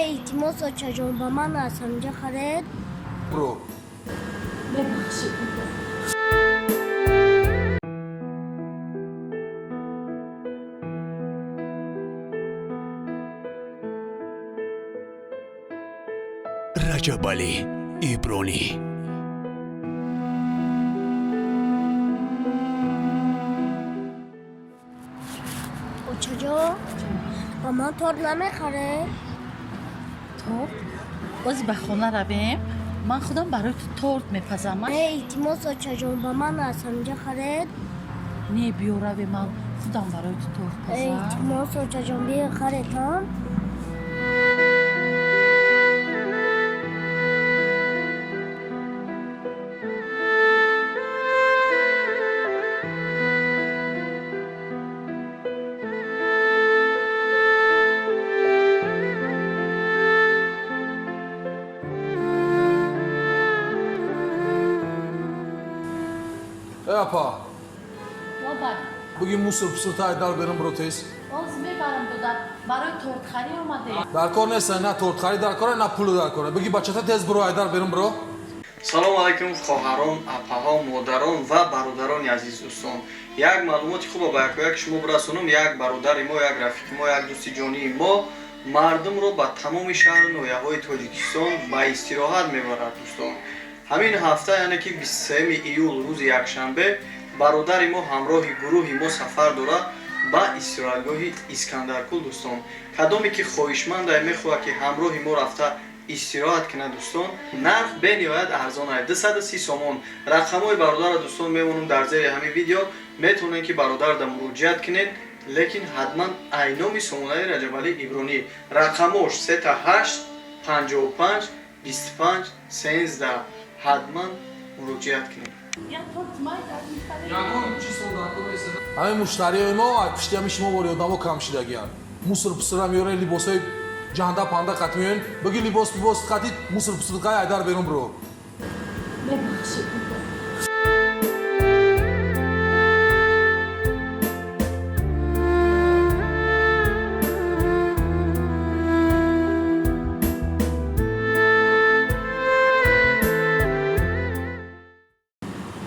Илтимос, очаҷон, ба ман аз ҳаминҷа харед. Бро. Мебахшед. Раҷабалӣ Ибронӣ. Очаҷон, ба ман торт намехаред? Торт? Бози ба хона равем, ман худам барои ту торт мепазам. Не, илтимос, очаҷон, ба ман аз ҳаминҷа харед. Не, биё равем, ман худам барои ту торт пазам. Илтимос, очаҷон, биё харед, ҳа. Э, апа. Лабай. Буги мусор пусурта айдар берун бро, тез. Боз мебарам, дода, барои тортхарӣ омадем. Дар кор нест, на тортхарӣ дар кора, на пулу дар кора. Буги бачата, тез бро, айдар берун бро. Салому алайкум, хоҳарон, апаҳо, модарон ва бародарони азиз, дӯстон. Як маълумоти хуба ба якояк шумо бирасонам. Як бародари мо, як рафиқи мо, як дӯсти ҷонии мо мардумро ба тамоми шаҳру ноҳияҳои Тоҷикистон ба истироҳат мебарад, дӯстон. Ҳамин ҳафта, яъне ки 23 июл, рӯзи якшанбе, бародари мо ҳамроҳи гурӯҳи мо сафар дорад ба истироҳатгоҳи Искандаркул. Дӯстон, кадоме ки хоҳишманда, мехоҳад ки ҳамроҳи мо рафта истироҳат кунад, дӯстон, нарх бениҳоят арзон аст, 230 сомон. Рақамҳои бародарро, дӯстон, мемонам дар зери ҳамин видео, метавонед ки бародарда муроҷиат кунед, лекин ҳатман айноми сомонаи Раҷабалӣ Ибронӣ. Рақамош 888 55 25 13. Ҳатман муроҷиат кунед. Як торт майда мехарем. Ягон чиз дар кор нест. Ҳамин муштариёи мо пишти ҳами шумо бори одамо кам шидагиянд. Мусор пусура меорен, либосҳои ҷанда панда қат меорен. Буги либос либос қатид, мусор пусур қай айдар берун бро. Мебахшед.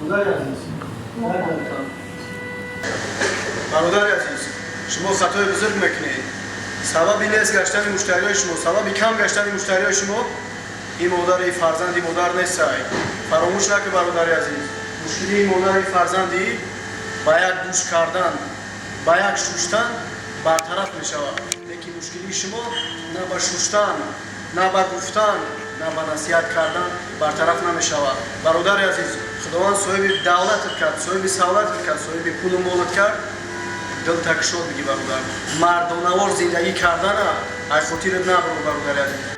Модари азиз, бародари азиз, шумо хатои бузург мекунед. Сабаби нест гаштани муштариҳои шумо, сабаби кам гаштани муштариҳои шумо ин модари фарзанди модар нестай. Фаромӯш накун, бародари азиз, мушкилии модари фарзандӣ ба як душ кардан, ба як шуштан бартараф мешавад, лекин мушкилии шумо на ба шуштан, на ба гуфтан, на ба насиҳат кардан бартараф намешавад. Бародари азиз, Худованд соҳиби давлатат кард, соҳиби савлатат кард, соҳиби пулу молат кард. Дил такшод биги, бародар. Мардонавор зиндагӣ кардана ай хотират набур, бародари азиз.